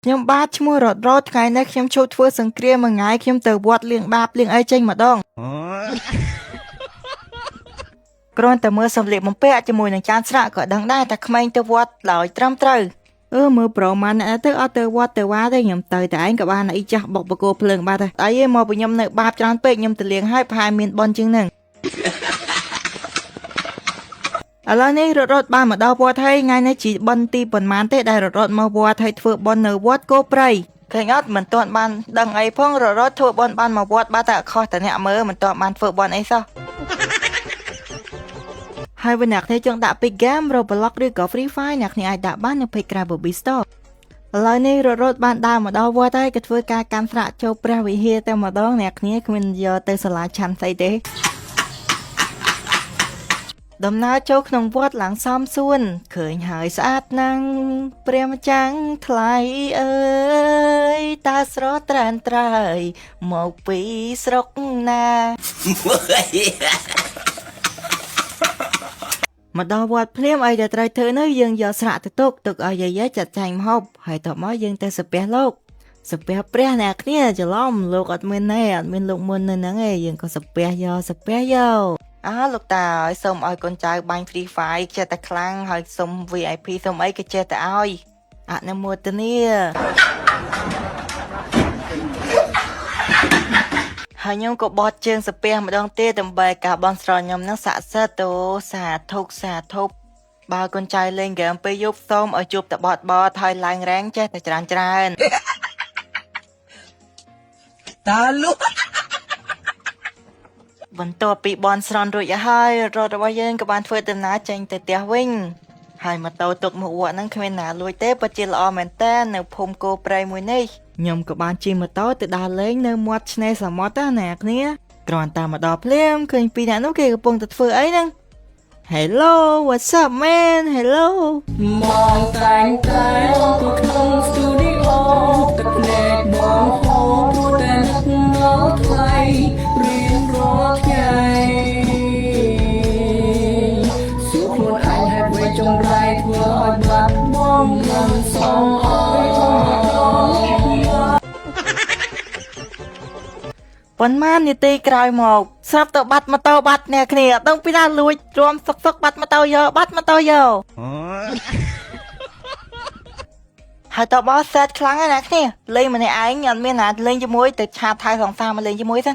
ខ្ញុំបាទឈ្មោះរត់រត់ថ្ងៃនេះខ្ញុំឈប់ធ្វើសង្គ្រាមមួយថ្ងៃខ្ញុំទៅវត្តលាងបាបលាងអីចេញម្ដងគ្រាន់តែមើលសម្លៀកបំពាក់ជាមួយនឹងចានស្រាក់ក៏ដឹងដែរថាក្មេងទៅវត្តឡើយត្រឹមត្រូវអឺមើលប្រមាណអ្នកទៅអត់ទៅវត្តទៅវាទេខ្ញុំទៅតែឯងក៏បានអីចាស់បុកបកគោភ្លើងបាត់ហើយអីឯងមកពីខ្ញុំនៅបាបច្រើនពេកខ្ញុំទៅលាងហើយប្រហែលមានបនជាងហ្នឹងឥឡូវនេះរត់រត់បានមកដល់វត្តហើយថ្ងៃនេះជាបន់ទីប៉ុន្មានទេដែលរត់រត់មកវត្តហើយធ្វើបន់នៅវត្តគោព្រៃឃើញអត់មិនទាន់បានដឹងអីផងរត់រត់ធ្វើបន់បានមកវត្តបាត់តែខុសតែអ្នកមើលមិនទាន់បានធ្វើបន់អីសោះហើយវិញអ្នកគ្នាចង់ដាក់ពី game Roblox ឬក៏ Free Fire អ្នកគ្នាអាចដាក់បាននៅ page Krabobi Store ឥឡូវនេះរត់រត់បានដើរមកដល់វត្តហើយក៏ធ្វើការកាន់ស្រាក់ចូលព្រះវិហារតែម្ដងអ្នកគ្នាគ្មានយកទៅសាលាឆាន់ស្អីទេដំណើរចូលក្នុងវត្តឡើងសំសួនឃើញហើយស្អាតណាស់ព្រះម្ចាំងថ្លៃអើយតើស្រស់ត្រានត្រើយមកពីស្រុកណាមកដល់វត្តភ្លាមអីដែលត្រូវធ្វើនោះយើងយកស្រាក់ទៅទុកទុកឲ្យយាយៗចាត់ចែងម្ហូបហើយតបមកយើងទៅសាពះលោកសាពះព្រះអ្នកគ្នាច្រឡំលោកអត់មានទេអត់មានលោកមុននៅហ្នឹងឯងយើងក៏សាពះយកសាពះយកអើលោកតាអើយសូមឲ្យកូនចៅបាញ់ Free Fire ចេះតែខ្លាំងហើយសូម VIP សូមអីក៏ចេះតែឲ្យអនុមោទនាហើយខ្ញុំក៏បត់ជើងសាពះម្ដងទៀតដើម្បីការបន់ស្រន់ខ្ញុំនឹងស័ក្តិសិទ្ធិអូសាធុសាធុបើកូនចៅលេងហ្គេមពេលយប់សូមឲ្យជួបតបត់បត់ហើយឡើងរែងចេះតែច្រើនច្រើន តាលុ បន្ទាប់ពីបន់ស្រន់រួចហើយរថរបស់យើងក៏បានធ្វើដំណើរចេញទៅផ្ទះវិញហើយម៉ូតូទុកមកវត្តហ្នឹងគ្មានណាលួចទេពិតជាល្អមែនតើនៅភូមិគោព្រៃមួយនេះខ្ញុំក៏បានជិះម៉ូតូទៅដើរលេងនៅមាត់ឆ្នេរសមុទ្រណាអ្នកគ្នាគ្រាន់តែមកដល់ភ្លាមឃើញពីរអ្នកនោះគេកំពុងតែធ្វើអីហ្នឹង Hello, what's up, man? Hello. មកតែងតែអង្គក្នុងស្ទូឌីអូទឹកភ្នែកបងហូរព្រោះតែនឹកមកថ្លៃរៀងរាល់ថ្ងៃសួរខ្លួនឯងហេតុអ្វីចង្រៃធ្វើឲ្យបាត់បង់មិនសមឲ្យអូនដល់ ប៉ុន្មាននាទីក្រោយមកស្រាប់ទៅបាត់ម៉ូតូបាត់អ្នកគ្នាអត់ដឹងពីណាលួចរួមសុកសុកបាត់ម៉ូតូយកបាត់ម៉ូតូយកហើយតបោសែតខ្លាំងណាស់អ្នកគ្នាលេងម្នាក់ឯងអត់មានណាលេងជាមួយទៅឆាតថៃសងសាមកលេងជាមួយសិន